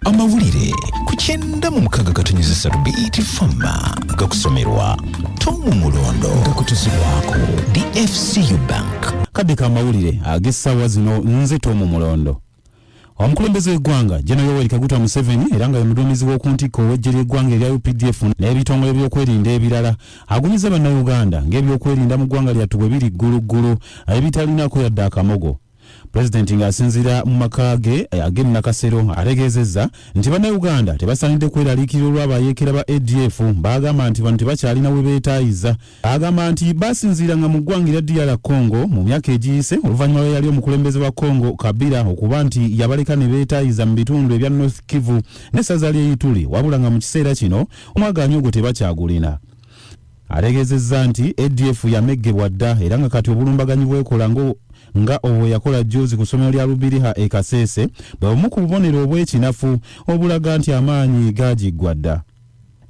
Amawulire ku 96.3 BET Fama gakusomerwa Tomu Mulondo, gakutusibwako DFCU Bank. Kadde k'amawulire ag'essaawa zino, nze Tomu Mulondo. Omukulembeze w'eggwanga General Yoweri Kaguta Museveni, era nga ye muduumizi w'oku ntikko ow'eggye ly'eggwanga erya UPDF n'ebitongole by'okwerinda ebirala, agumiza Bannayuganda ng'ebyokwerinda mu ggwanga lyattu bwe biri gguluggulu ebitalinako yadde akamogo. Pulezidenti ng'asinziira mu maka ge ag'e Nakasero ategeezezza nti Bannayuganda tebasaanidde kweraliikirira olw'abayeekera ba ADF, baagamba nti bano tebakyalina we beetaayiza. Agamba nti basinziiranga mu ggwanga erya DR Congo mu myaka egiyise, oluvannyuma lwe yali omukulembeze wa Congo Kabila okuba nti yabaleka ne beetaayiza mu bitundu ebya North Kivu n'essaza ly'e Ituri, wabula nga mu kiseera kino omwagaanya ogwo tebakyagulina. Ategeezezza nti ADF yameggebwa dda era nga kati obulumbaganyi bwekola nga obwe yakola jjuuzi ku ssomero lya Lubiriha e Kasese bwe bumu ku bubonero obw'ekinafu obulaga nti amaanyi gaagiggwa dda.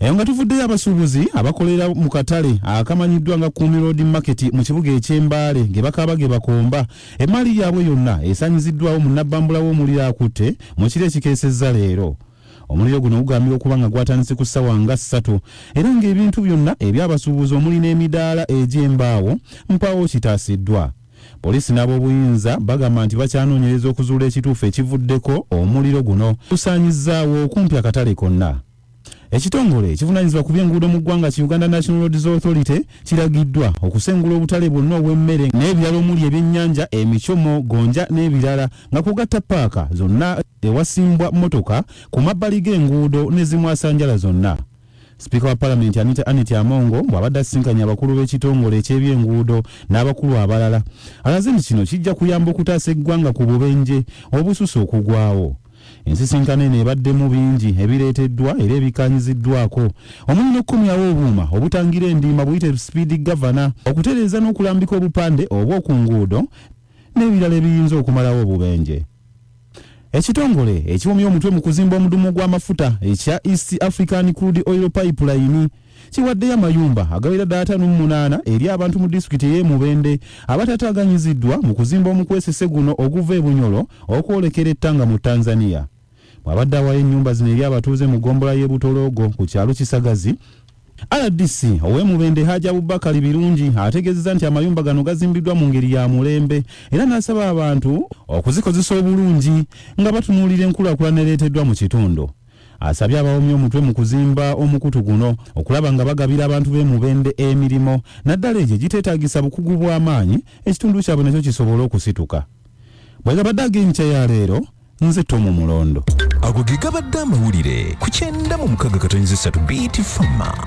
Eyo nga tuvuddeyo, abasuubuzi abakolera mu katale akamanyiddwa nga Kumi Road Market mu kibuga eky'Embaale ge bakaaba ge bakomba emaali yaabwe yonna esanyiziddwawo mu nabbambula w'omuliro akutte mu kiro ekikeesezza leero. Omuliro guno gugambibwa okuba nga gwatandise ku ssaawa nga 3 era ng'ebintu byonna eby'abasuubuzi omuli n'emidaala egy'embaawo mpaawo kitaasiddwa. Poliisi n'ab'obuyinza bagamba nti bakyanoonyereza okuzuula ekituufu ekivuddeko omuliro guno gusaanyizzaawo okumpi akatale konna. Ekitongole ekivunaanyizibwa ku by'enguudo mu ggwanga ki Uganda National Roads Authority kiragiddwa okusengula obutale bwonna obw'emmere n'ebirala omuli ebyennyanja, emicomo, gonja n'ebirala, nga kugatta paaka zonna ewasimbwa mmotoka ku mabbali g'enguudo ne zimwasanjala zonna. Sipiika wa Palamenti Anita Annet Among bw'abadde asisinkanye abakulu b'ekitongole eky'ebyenguudo n'abakulu abalala, alaze nti kino kijja kuyamba okutaasa eggwanga ku bubenje obususse okugwawo. Ensisinkano eno ebaddemu bingi ebireeteddwa era ebikkaanyiziddwako, omuli n'okukomyawo obuuma obutangira endiima buyite speed governor, okutereeza n'okulambika obupande obw'oku nguudo n'ebirala ebiyinza okumalawo obubenje. Ekitongole ekiwomya omutwe mu kuzimba omudumu gw'amafuta ekya East African Crude Oil Pipeline kiwaddeyo amayumba agawera ddala 58 eri abantu mu disitulikiti ey'e Mubende abatataganyiziddwa mu kuzimba omukwesese guno oguva e Bunyoro okwolekera e Tanga mu Tanzania. Bw'abadde awayo ennyumba zino eri abatuuze mu ggombolola y'e Butoloogo ku kyalo Kisagazi, RDC ow'e Mubende Haji Abubakari Birungi ategeezezza nti amayumba gano gazimbiddwa mu ngeri ya mulembe era n'asaba abantu okuzikozesa obulungi nga batunuulira enkulaakulana ereeteddwa mu kitundu. Asabye abawomye omutwe mu kuzimba omukutu guno okulaba nga bagabira abantu b'e Mubende emirimu, naddala egyo egiteetaagisa bukugu bw'amaanyi, ekitundu kyabwe nakyo kisobole okusituka. Bwe gabadde ag'enkya ya leero, nze Tomu Mulondo. Ago ge gabadde amawulire ku 96.3 BET Fama.